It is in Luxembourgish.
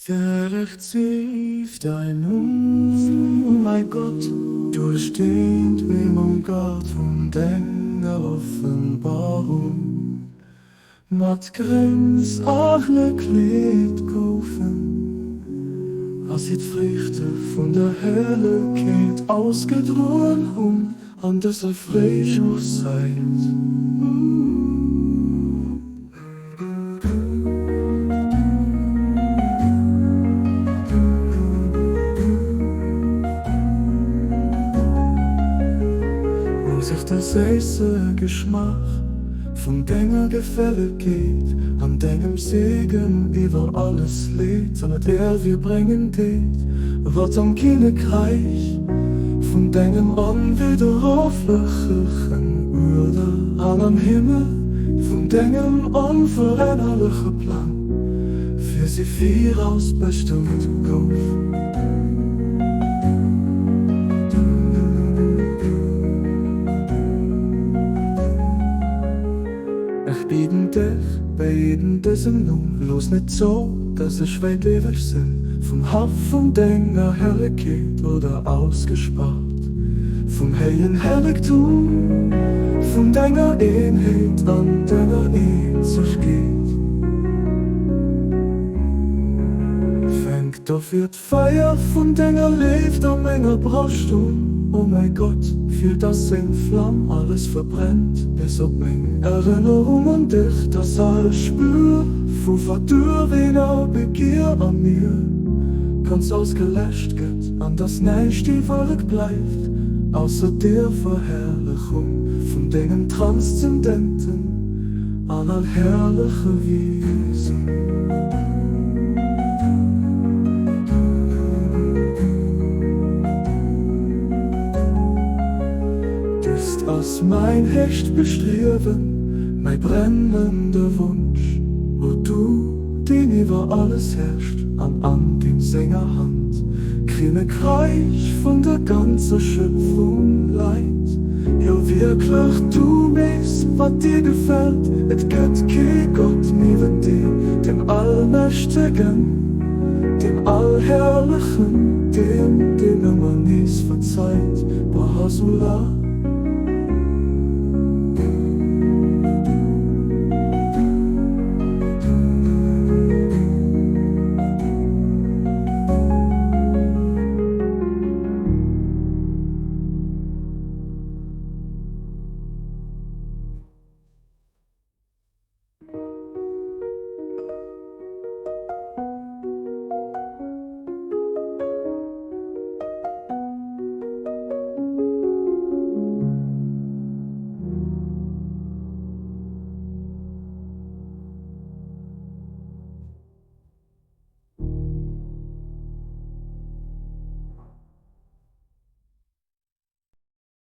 Gerecht sief dein Numm, mäi Gott, duerch deen d'Bemung Gott vun denger Offenbarung mat Gréngs a Gléck leet goufen, a si d'Friichte vun der Herrlekeet ausgedroen hunn an dëser Fréijoerszäit. Wou sech de séisse Geschmaach vun denger Gefällegkeet an dengem Segen iwwer alles leet an et Ehr bréngen deet, wat am Kinnekräich vun dengem onwidderruflechen Uerder an am Himmel vun dengem onverännerleche Plang fir si viraus bestëmmt gouf. Ech bieden dech bei eben dësem Numm, looss net zou, dass ech wäit ewech sinn vum Haff vun denger Herrlekeet oder ausgespaart vum héijen Hellegtum vun denger Eenheet an denger Eenzegkeet. Fänk dofir D'Feier vun denger Léift a menger Broscht un, o mäi Gott, fir dass seng Flam alles verbrennt, bis op meng Erënnerung un dech, dass all Spür vu verduerwener Begier a mir ganz ausgeläscht gëtt, an dass näischt iwwereg bleift, ausser der Verherrlechung vun dengem transzendenten an allherrleche Wiesen. Dëst ass mäin héchst Bestriewen, mäi brennende Wonsch, o Du, deen iwwer alles herrscht an an deem senger Hand d'Kinnekräich vun der ganzer Schöpfung läit. Jo wierklech, du méchs wat dir gefält, et gëtt kee Gott niewent dir, dem Allmächtegen, dem Allherrlechen, deem, deen ëmmer nees verzeit. Bahasula.